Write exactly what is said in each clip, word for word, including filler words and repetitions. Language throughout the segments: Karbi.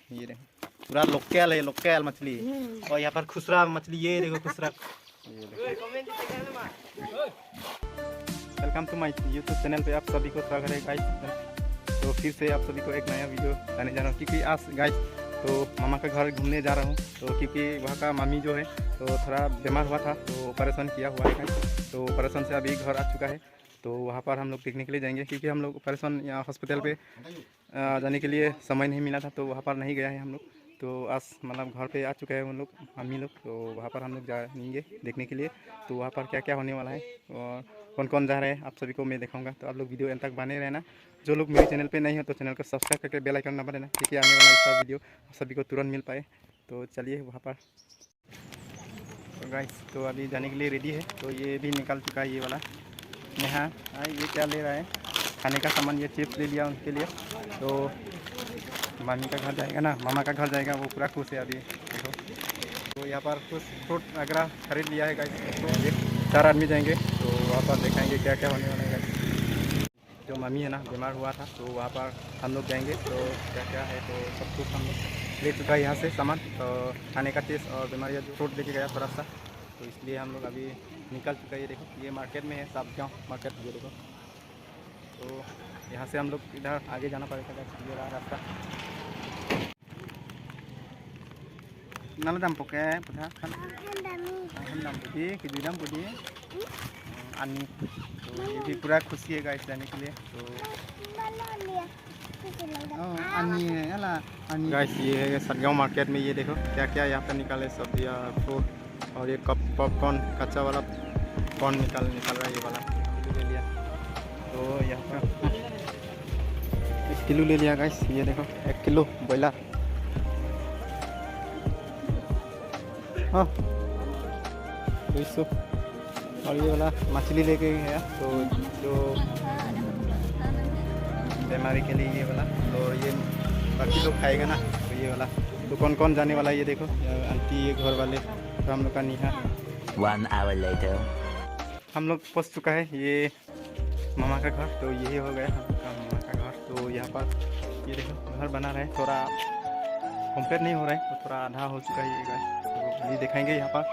ये देखो, पूरा लोकल है, लोकल मछली। और यहाँ पर खुसरा मछली, ये देखो खुसरा। Welcome to my YouTube channel पे आप सभी को स्वागत है गाइस। तो फिर से आप सभी को एक नया वीडियो लाने जा रहा हूँ, क्योंकि आज गाइस तो मामा का घर घूमने जा रहा हूँ। तो क्योंकि वहाँ का मामी जो है तो थोड़ा बीमार हुआ था, तो ऑपरेशन किया हुआ है गाइस। तो ऑपरेशन से अभी घर आ चुका है। तो वहाँ पर हम लोग देखने के लिए जाएंगे, क्योंकि हम लोग ऑपरेशन यहाँ हॉस्पिटल पे अ, जाने के लिए समय नहीं मिला था, तो वहाँ पर नहीं गया है हम लोग। तो आज मतलब घर पे आ चुका है उन लोग, मामी लोग। तो वहाँ पर हम लोग जाएंगे देखने के लिए। तो वहाँ पर क्या क्या होने वाला है और कौन कौन जा रहे हैं, आप सभी को मैं दिखाऊंगा। तो आप लोग वीडियो एंड तक बने रहना। जो लोग मेरे चैनल पे नहीं हो तो चैनल को सब्सक्राइब करके बेल आइकन दबा देना, क्योंकि आने वाला इसका वीडियो आप सभी को तुरंत मिल पाए। तो चलिए वहाँ पर। तो गाइस, तो अभी जाने के लिए रेडी है। तो ये भी निकल चुका है, ये वाला। यहाँ, हाँ, ये क्या ले रहा है, खाने का सामान, ये चिप्स ले लिया उनके लिए। तो मामी का घर जाएगा ना, मामा का घर जाएगा, वो पूरा खुश है अभी। देखो, तो यहाँ पर कुछ फ्रूट वगैरह खरीद लिया है गाइस। तो ये चार आदमी जाएंगे, तो वहाँ पर दिखाएंगे क्या क्या होने वाला है गाइस। जो मामी है ना, बीमार हुआ था, तो वहाँ पर हम लोग जाएंगे। तो क्या क्या है, तो सब कुछ हम लोग ले चुका है यहाँ से सामान। तो खाने का चीज़ और बीमारियाँ जो फ्रूट लेके गया थोड़ा सा, तो इसलिए हम लोग अभी निकल चुका है। ये देखो, ये मार्केट में है, सातगांव मार्केट। ये देखो, तो यहाँ से हम लोग इधर आगे जाना पड़ेगा गाइस, ये रहा रास्ता। Nalo dam poke, putha kan? Ahem dam pudi, kiju dam pudi. Ani, तो ये भी पूरा खुशी है गाइस जाने के लिए। तो Oh, ani, ala, ani. Guys, ये है सातगांव मार्केट में, ये देखो क्या क्या यहाँ पे निकाले, सब्जियाँ, फ्रूट और ये कप पॉपकॉर्न, कच्चा वाला कॉर्न निकाल निकाल रहा है, ये वाला किलो ले लिया। तो यहाँ पर एक किलो ले लिया गाइस, ये देखो एक किलो बॉयलर। हाँ, तो इसको और ये वाला मछली लेके गया, तो जो बीमारी के लिए ये वाला, तो ये बाकी लोग खाएगा ना, तो ये वाला। तो कौन कौन जाने वाला है, ये देखो, ये आंटी, ये घर वाले, तो हम लोग का निहा। One hour later. हम लोग पहुंच चुका है ये मामा का घर, तो यही हो गया हम लोग का मामा का घर। तो यहाँ पर ये देखो, घर बना रहे, थोड़ा कंप्लीट नहीं हो रहा है, तो थोड़ा आधा हो चुका है ये गाइस। तो अभी दिखाएंगे यहाँ पर,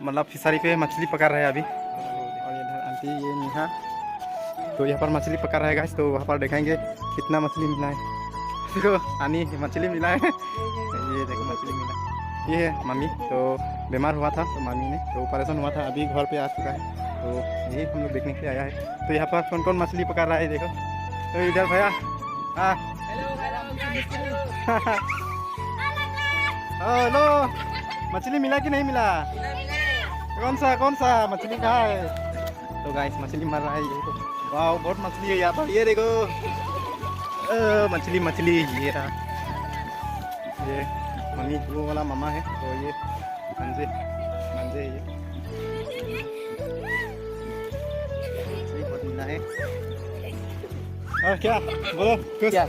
मतलब फिशरी पे मछली पकड़ रहे हैं अभी। और इधर आंटी, ये निहा, तो यहाँ पर मछली पकड़ रहा है गाइस, तो वहाँ पर दिखाएंगे कितना मछली मिला है। देखो, आनी मछली मिला है। ये देखो, मछली मिला। ये है मामी, तो बीमार हुआ था, तो मामी ने, तो ऑपरेशन हुआ था, अभी घर पे आ चुका है। तो यही हम लोग देखने के लिए आया है। तो यहाँ पर कौन कौन मछली पकड़ रहा है, देखो। तो इधर भैया, हाँ। हेलो, मछली मिला कि नहीं मिला? कौन सा, कौन सा मछली, कहाँ है? तो गाइस, मछली मार रहा है ये तो। वाह, बहुत मछली है यहाँ पर, ये देखो। अ, मछली, मछली, ये रहा। ये मामी, वो वाला मामा है, तो ये मांझे, मांझे है ये। मछली बहुत मिला है। और क्या? बोलो कुछ। क्या?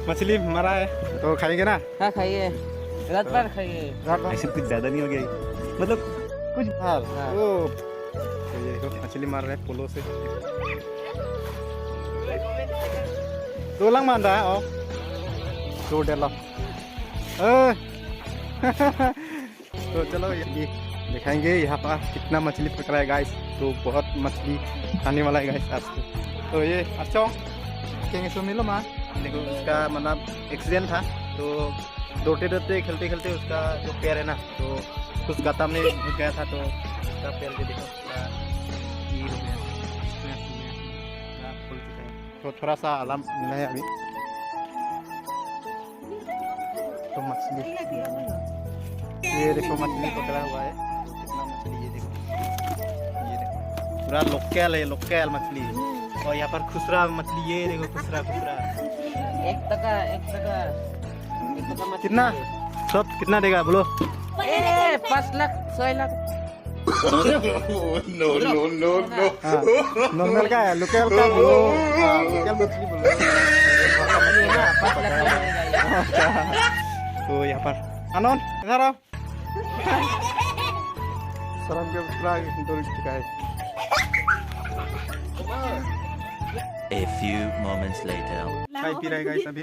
मछली मारा है, तो खाएंगे ना? हाँ, खाइए। रात भर खाइए। रात भर। ऐसे कुछ ज्यादा नहीं हो गया? मतलब, कुछ हाँ, हाँ। वो, तो ये देखो, मछली मार रहे हैं पोलो से। दो लंग मान रहा है, ओ। दो डेढ़ लाख। ए। तो चलो, ये दिखाएंगे यहाँ पर कितना मछली पकड़ा है गाइस। तो बहुत मछली आने वाला है गाइस आज तो। तो ये अच्छा, कहेंगे सो मिलो माँ। देखो, उसका मतलब एक्सीडेंट था, तो दौड़ते दौड़ते, खेलते खेलते उसका जो पैर है ना, तो कुछ गत्ता में घुस गया था, तो उसका पैर भी देखो, पूरा ईर हो गया, स्क्रैच हो गया, पूरा फूल चुका है। तो थोड़ा सा आराम मिला है अभी। तो मछली, ये देखो, मछली पकड़ा हुआ है। तो कितना मछली, ये देखो, ये देखो, पूरा लोकल है, लोकल मछली। और यहाँ पर खुसरा मछली, ये देखो, खुसरा, खुसरा। एक टका, एक टका। एक टका मछली कितना? है। सब कितना देगा बोलो? ए, पाँच लाख, छह lakh. No, no, no, no। हाँ, नॉर्मल का है, लोकल का बोलो। हाँ, लोकल मछली बोलो। ये ना, पाँच लाख का मिलेगा ये। अच्छा। तो यहाँ पर आनंद, इधर आओ। शर्म के पूरा डर चुका है। A few moments later. खाई पी रहे गाइस अभी।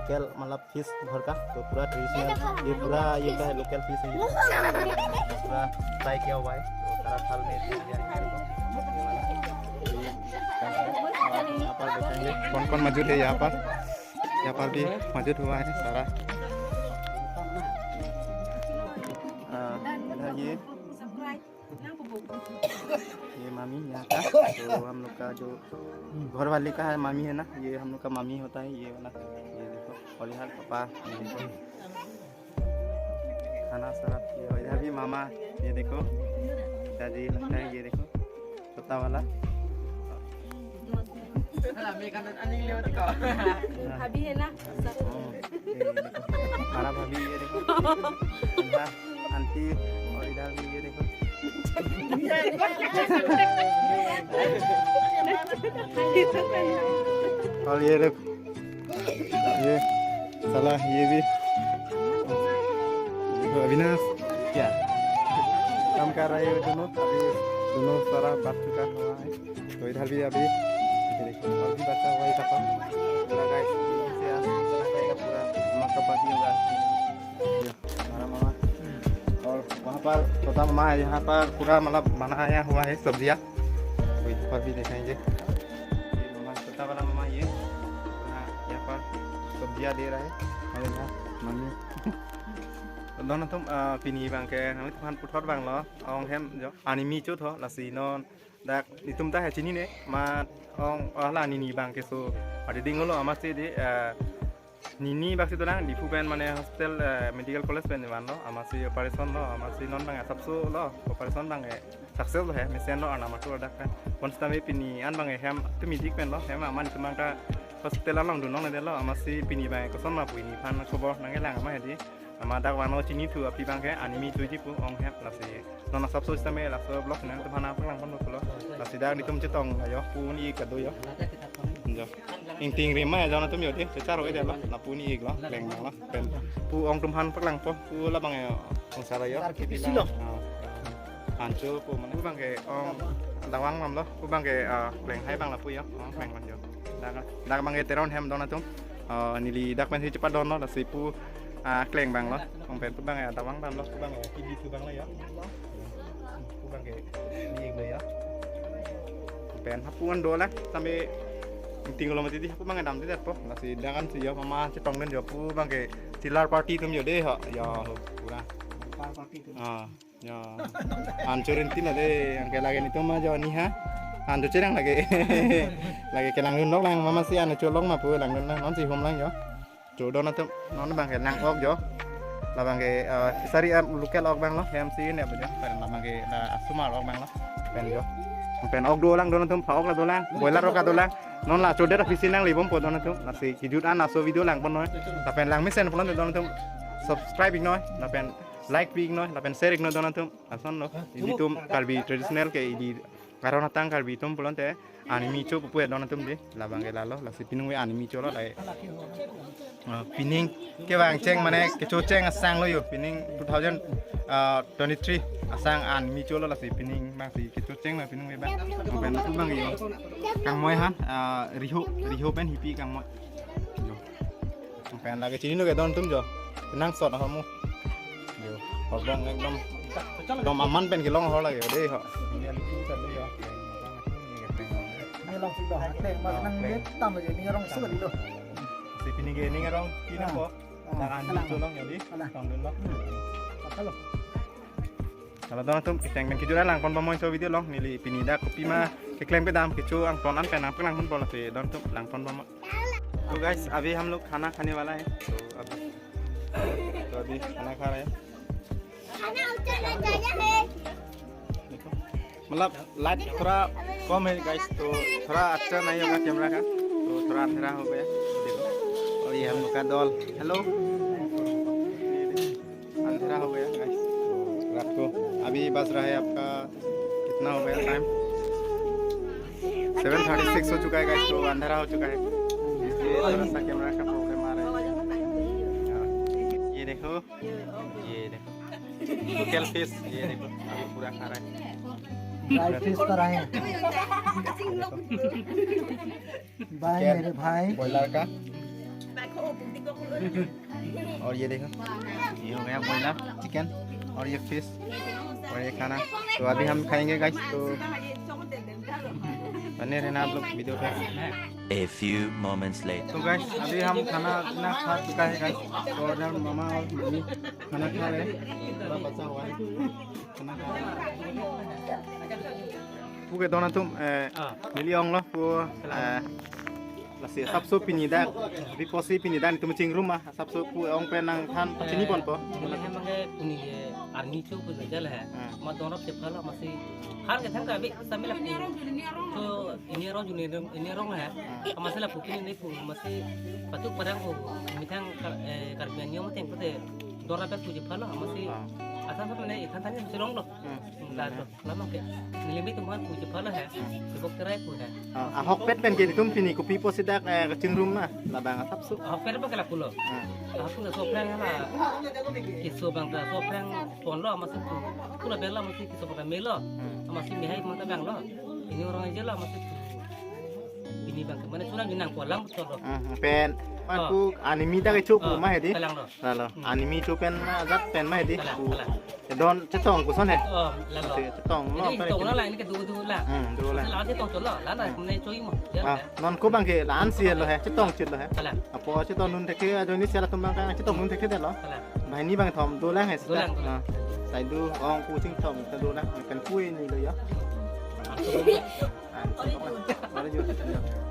लोकल मतलब फिश घर का, तो पूरा ट्रेडिशनल, ये पूरा ये का है, लोकल फिश है, पूरा फ्राई किया हुआ है। तो सारा थाल में दे दिया है। यहाँ पर देखेंगे कौन कौन मौजूद है यहाँ पर। यहाँ पर भी मौजूद हुआ है सारा। हाँ, इधर ये, ये मामी यहाँ का, तो हम लोग का जो घर वाले का है मामी है ना, ये हम लोग का मामी होता है, ये वाला। ये देखो, और यहाँ पापा, ये देखो, खाना सारा। ये इधर भी मामा, ये देखो, पिताजी लगता है, ये देखो, छोटा वाला। भाभी है ना? हमारा भाभी, ये देखो, इधर आंटी, और इधर भी ये देखो। और ये देखो, ये साला, ये भी देखो, अविनाश क्या काम कर रहा है? ये दोनों, अभी दोनों सारा बात चुका हुआ है। तो इधर भी अभी ये देखो, और भी बचा हुआ है पापा। पूरा गाइस, से आज खाना खाएगा पूरा, मक्का पार्टी होगा। ये हमारा मामा। और वहाँ पर छोटा मामा है, यहाँ पर पूरा मतलब बनाया हुआ है सब्जियाँ। तो इधर भी दिखाएंगे। ये मामा, छोटा वाला मामा ये। हाँ, यहाँ पर सब्जियाँ दे रहा है। और यहाँ मामी। Don atum, ah, pini abang ke, nangtumphan puthot abang lo, ong hem jo, animi chot ho, lasi non, dak, itum ta he chinine, ma, ong, ah, la nini abang ke so, adi ding lo, amatsi di, ah, nini bak si dolang, Diphu pen mane hospital, eh, medical college pen vanlo, amatsi operation lo, amatsi non abang asapso lo, operation abang, eh, success lo he, mesen lo, arnam atur dak pen. Bonsitame pini an abang, eh, hem, tumi dik pen lo, hem aman itum abang ta hospital along dun longle lo, amatsi pini abang, koson ma pu neliphan khobor nangkelang ma hedi. Amat dak vanlo chinithu aphi abang ke, animi tuji pu ong hem, lasi non asapso sitame laso vlog nangtumphan nangpaklang ponpo lo. Lasi dak netum chetong ajo, pu un-ik kado jo. Jo. Ingting rima jo, netum jo di, checharo aja lo, lapu un-ik lo, leng lo. Pen pu ong tumphan paklangpo, pu labang jo, ong sara jo. Sar kipisi lo. Oh. Ancho pu mane pu abang ke ong dawang mam lo, pu abang ke, ah, leng hai abang lapu jo, ong leng man jo. Dak, dak abang ke Teron hem don atum. Oh, neli dak pen si cepat don lo, lasi pu, ah, kleng abang lo. Kong pen pu abang ya, tawang dam lo, pu abang ya, T V pu abang lo ya. Pu abang ke, ni lo ya. Kong pen hapu an do lang, sampai tinglo mati di, hapu abang dam di dak po. Lasi dak an si ya, mama chetong den ya, pu abang ke chiller party atum yo de ho, ya, pura. Ah. Ya. An chorin tin ade, yang ke lagi nitum ma jo ni ha. An tu cherang lagi. Lagi kelang dun lok lang, mama si an cholong ma pu lang dun lang, non si hom lang jo. Cho don atum, non abang ke lang ok jo. Labang ke, eh, sari am local ok abang lo, M C ne ba jo. Pen labang ke la asomar ok abang lo. Pen jo. Pen ok do lang don atum, pha ok la do lang, boiler ok do lang. Non la cho det office nang libom po don atum. Lasi kejut an laso video lang pon noi. Lapen lang mesen pon don atum. Subscribe ik noi. Lapen like pi ik noi, lapen share ik noi don atum. Lason lo, ilitum Karbi traditional ke ili karon atang Karbi atum pulote animi cho pupu don atum di, labang ke lalo, lasi pinung ve animi cho lo lai. Ah, pining kevang cheng mane kecho cheng asang lo yo, pining two thousand twenty-three asang animi cho lo, lasi pining abang si kecho cheng lo pinung ve abang. Pen pu abang yo. Kangmoi han, ah, riho, riho pen hipi kangmoi. Yo. Pen lagi chini lo ke don atum jo. Nang sot ahormu. Jo. Hordong ekdom. Dom aman pen kelong ahor lagi de ho. Ini aliki tadi ya. Ini langsung dah. Nek mas nang lihat tam aja ini orang sulit loh. Si pini ke ini orang Cina kok. Tangan itu long jadi. Tong dulu. Apa lo? Kalau don atum, kecheng pen kejut lang pon pamoi so video long, neli pini dak kopi ma keklem kedam kecho angton an pen nang pon lang pon bola si don atum lang pon pamoi. तो गाइस, अभी हम लोग खाना खाने वाला है। तो अभी, तो अभी खाना खा रहे हैं। खाना उतना ज्यादा है। मतलब लाइट थोड़ा कम है गाइस, तो थोड़ा अच्छा नहीं होगा कैमरा का, तो थोड़ा अंधेरा हो गया। देखो, और ये हम लोग का डॉल। हेलो। अंधेरा हो गया गाइस। रात को अभी बज रहा है आपका, कितना हो गया टाइम? सेवन थर्टी सिक्स हो चुका है गाइस, तो अंधेरा हो चुका है, इसलिए थोड़ा सा कैमरा का प्रॉब्लम आ रहा है। हाँ। ये देखो, ये देखो, लोकल फिश, ये देखो, अभी पूरा खा रहा है। ड्राई फिश खा रहा है। बाय मेरे भाई। बॉयलर का। और ये देखो, ये हो गया बॉयलर चिकन और ये फिश और ये खाना। तो अभी हम खाएंगे गाइस। तो बने रहना आप लोग वीडियो पे। A few moments later. तो गाइस, अभी हम खाना पीना खा चुका है गाइस। तो ऑर्डर मामा और मम्मी खाना खा रहे हैं। थोड़ा बचा हुआ है। Pu ke don atum, eh, neli ong lo pu, eh, lasi asapso pini dak, pi pusi pini dak netum chingrum ma, asapso pu ong pen nangthan pachini ponpo. Mane he mane pini ke army cho pu jal he. Hmm. Ma don rap chepha lo masi har ke thang ka bi samila pu. To ini arong juni ini arong he. Hmm. Masi lapu pini ne pu masi patu padang pu methang kar-, eh, Karbi Anglong methang pute don rap pu chepha lo masi. Hmm. Asapso mane ithan than si long lo. Hmm. Hmm, dak lo. Lama ke, neli pu atum aphan pu chepha lo he. Chebok terai pu he. Ah, ahokpet pen ke netum pini kopi pusi dak, eh, kachingrum ma, labang asapso. Ahokpet abang ke lapu lo. Hmm. Ahok ke soprang la. Keso abang ta soprang pon lo, masi pu. Pu labang lo masi keso abang ta me lo. Hmm. Masi mehai abang ta abang lo. Ini arong aja lo masi pu. Ini abang ke mane sulang ginang kolang betul lo. Hmm, pen, pan pu animi dak kecho pu ma hedi. Kalang lo. Lalo, hmm, animi cho pen ajat pen ma hedi. Kalang, pu. Kalang. Don chetong koson he? Oh, lalo. Chetong lo. Ini chetong lo la, ini ke du du la. Hmm, du la. La chetong chot lo, la la, hmm, ne choi mo. Ya, ah, la. Non ko abang ke la-an si lo he, chetong chot lo he. Kalang. Apo chetong dun thek ke, ajo ni sela tum abang ke chetong dun thek ke lo. Kalang. Banghini bangkethom dolang he. Dolang, dolang. Nah. Sai du ong pu chingthom ta dolang, kan pu ni lo ya.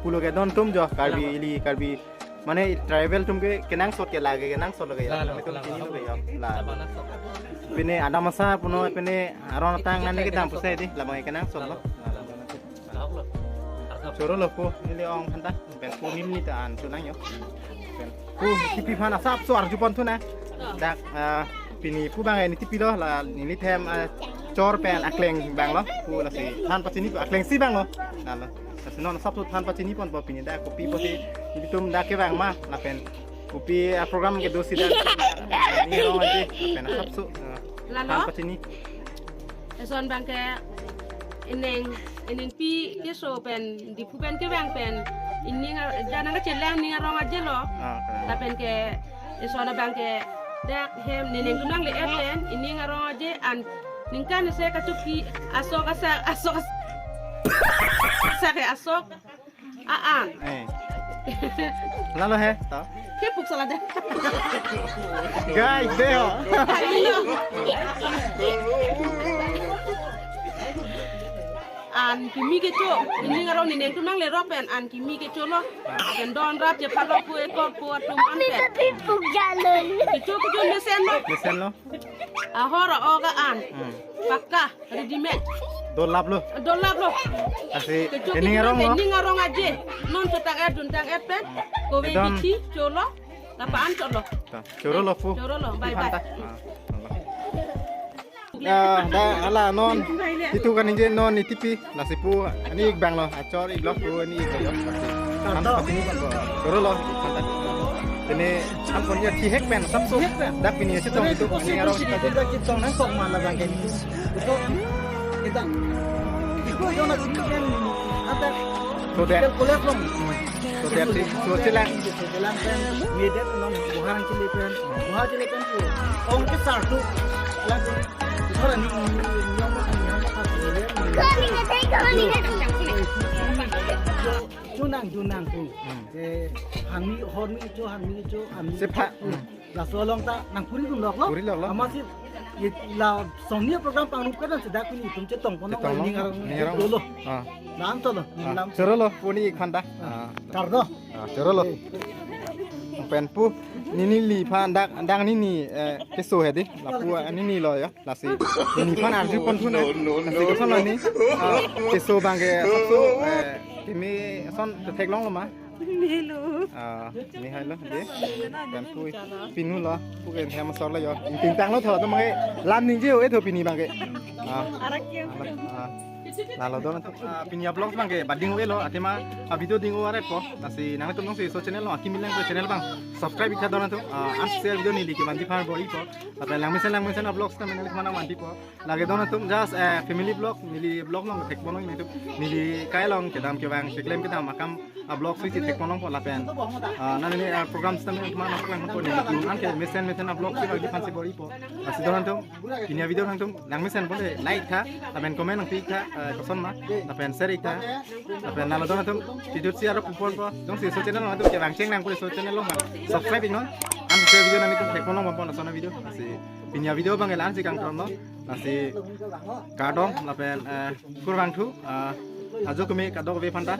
Pulo ke don atum jo, Karbi ili, Karbi. Mane tribal atum ke kenangsot ke lage, kenangsot lage ya. Lalo, lalo. Pini lo ke ya. La. Pini adam asa puno pini aron tang nane kedam pusi di, labang kenangsot lo. Lalo. Choro lo pu, neli ong aphanta, pen pu nim ni ta an chonang yo. Pen pu tipi aphan asapso arju pon thu na. Dak, ah, pini pu abang ini tipi lo, la neli them, ah, chor pen akleng abang lo. Pu lasi than pachini pu akleng si abang lo. Lalo. Lasi non asapso than pachini ponpo pini dak kopi pusi netum dak kevang ma lapen kopi, ah, program kedo si dak. Ini arong aja, lapen asapso, ah, lalo, than pachini. Eson abang ke ineng, inengpi keso pen, Diphu pen kevang pen, Ining ar-, ja nangkacheleng ning arong aje lo. Ah, okay. Lapen ke, eson abang ke, dak hem, ne neng tunang le-et pen, ining arong aje an, ningkan isi kachokji, asok asa, asok as-, asa ke asok, a-an. Eh. Lalo he, to? Kepuk salah dah. Guys, deo. Ayo. An kimi kecho, ining arong ne neng tunang le rok pen an kimi kecho lo. Pen don rap je parok pu ekor pu atum an pen. Kecho kecho mesen lo. Mesen lo. Ahor a-ok an. Hmm. Pakka, ready made. Dolap lo. Dolap lo. Lasi, kecho ining kecho arong lo. Ining arong aje. Non chotang-et, duntang-et pen. Kove Idon. Bichi, cholo. Lapa an cholo. Ta, choro lo pu. Choro lo, bye bye. Iphan ta. Ah, Allah. Ya, dah, hala non. Itu kan ini non ini T P. Lasi pu, ini ik bang lo. Achor ik lo pu, ini ik lo. Kan seperti ini kan, choro lo. Ini ampun ya, cihek pen, sapso. Cihek pen. Dak pini ya, cetong itu, ini arong kita. Kita cetong nang sok malah bang ini. Itu, kita, itu zona sini kan, ada. So that. Kita kuliah belum. So that, so chelang. So chelang pen, medet non, buhar ang chili pen, buhar chili pen tu. Ong ke sar tu. Lagi, orang ni, ni, ni, ni, ni, ni, ni, ni. Kau ni ngetek, kau ni ngetek. Junang, junang tu. Hmm. Eh, hangni, horni cho, hangni cho, hangni. Sepha. Hmm. Laso along ta nangkuri dun lok lo. Kuri lok lo. Amatsi la songni program pangrup kedan sida kuni itum chetong ponong. Chetong lo. Ning arong, ning arong dolo. Ah. Lam to lo, ah, lam. Choro lo, pu ini ik phan ta. Ah. Ah. Kardo. Ah, choro lo. Pen pu, neli phan dak, dak neli, eh, keso he di. Lapu, eh, neli lo ya. Lasi, neliphan arju pon thu na. Lasi koson lo ni, ah, keso bang ke sapso, eh, kimi son theklong lo ma? Nelo. Ah, neli hai lo, de. Kan pu, pinu lo, pu ke hem sor lo yo. Tingtang lo tho, to bang ke lam ningje ho, eh, tho pini bang ke. Ah. Arak ke. Ah. Lalo don atum, ah, pini a-vlog bang ke, bading ave lo, athema, a-video ding ave ko, lasi nangtum nangsi so channel lo, akimi lang channel bang, subscribe ik tha don atum, ah, an share video neli kevanji phan bor-ipo, lapen langmesen langmesen a-vlogs ta neli kevan nangvanjipo, lake don atum, just, eh, family vlog, neli vlog long thek ponong nelitum, neli kai long kedam kevang, keklem kedam akam, a-vlog si thek ponong po lapen, ah, nani, ah, program sitame kevan nangklang po neli, an ke mesen mesen a-vlog si bagi phan si bor-ipo, lasi don atum, pini a-video nangtum, langmesen pon le like tha, lapen comment nangpi tha, eh, koson ma, lapen share ik tha, lapen lalo don atum, titut si aro kupon po, jongsi so channel nangtum kevang cheng nang pu so channel lo ma, subscribe ik non, an share video nangtum thek ponong ma pon lason a-video, lasi pini a-video bang ke la-an si kangton lo, lasi kardom, lapen, eh, kurvangthu, eh, ajo kumi kadokave phan ta.